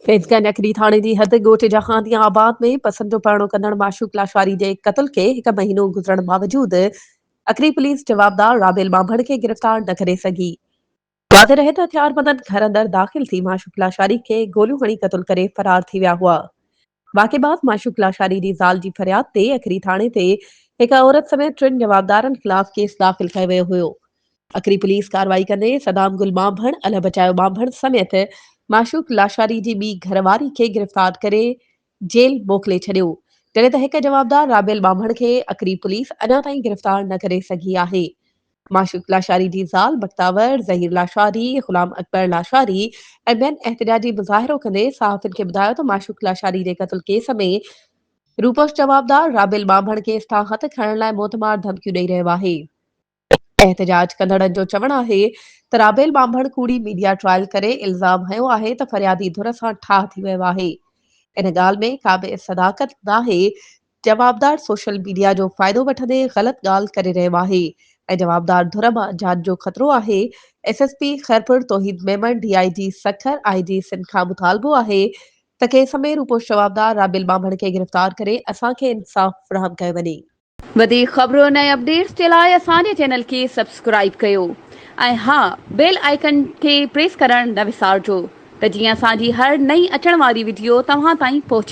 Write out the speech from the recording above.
فيض گنج اکري ٿاڻي جي حد ڳوٺ جهانيان آباد ۾ پسند جو پرڻو ڪندڙ معشوق لاشاري جي قتل کي هڪ مهينو گذرڻ باوجود اکري پوليس جوابدار رابيل ٻانڀڻ کي گرفتار نه ڪري سگهي. واضح رهي ته هٿياربندن گهر اندر داخل ٿي معشوق لاشاري کي گوليون هڻي قتل ڪري فرار ٿي ويا هئا. واقعي بعد معشوق لاشاري جي زال جي فرياد تي اکري ٿاڻي تي هڪ عورت سميت ٽن جوابدارن خلاف ڪيس داخل ڪيو ويو هيو. اکري پوليس ڪارروائي ڪندي صدام گل ٻانڀڻ، الهه بچايو ٻانڀڻ سميت معشوق لاشاري جي ٻي گهر واري کي گرفتار ڪري جيل موڪلي ڇڏيو، جڏهن ته هڪ جوابدار رابيل ٻانڀڻ کي اکري پوليس اڃا تائين گرفتار نه ڪري سگهي آهي. معشوق لاشاري جي زال بختاور، ظهير لاشاري، غلام اڪبر لاشاري ۽ ٻين احتجاجي مظاهرو ڪندي صحافين کي ٻڌايو ته معشوق لاشاري جي قتل ڪيس ۾ روپوش جوابدار رابيل ٻانڀڻ ڪيس تان هٿ کڻڻ لاء موتمار ڌمڪيون ڏئي رهيو آهي. احتجاج ڪندڙن جو چوڻ آهي ته رابيل ٻانڀڻ ڪوڙي ميڊيا ٽرائل ڪري الزام هنيو آهي ته فريادي ڌر سان ٺاهه ٿي ويو آهي، ان ڳالهه ۾ ڪا به صداقت ناهي، جوابدار سوشل ميڊيا جو فائدو وٺندي غلط ڳالهه ڪري رهيو آهي ۽ جوابدار ڌر مان جان جو خطرو آهي، S S P Khairpur Tauheed Memon, D I G Sukkur, I G Sindh کان مطالبو آهي ته ڪيس ۾ روپوش جوابدار رابيل ٻانڀڻ کي گرفتار ڪري اسان کي انصاف فراهم ڪيو وڃي. وڌيڪ خبرن ۽ اپڊيٽس جي لاء اسان جي چينل کي سبسڪرائيب ڪيو ۽ ها بيل آئيڪن کي پريس ڪرڻ نه وسارجو ته جيئن اسان جي هر نئين اچڻ واري وڊيو توهان تائين پهچي.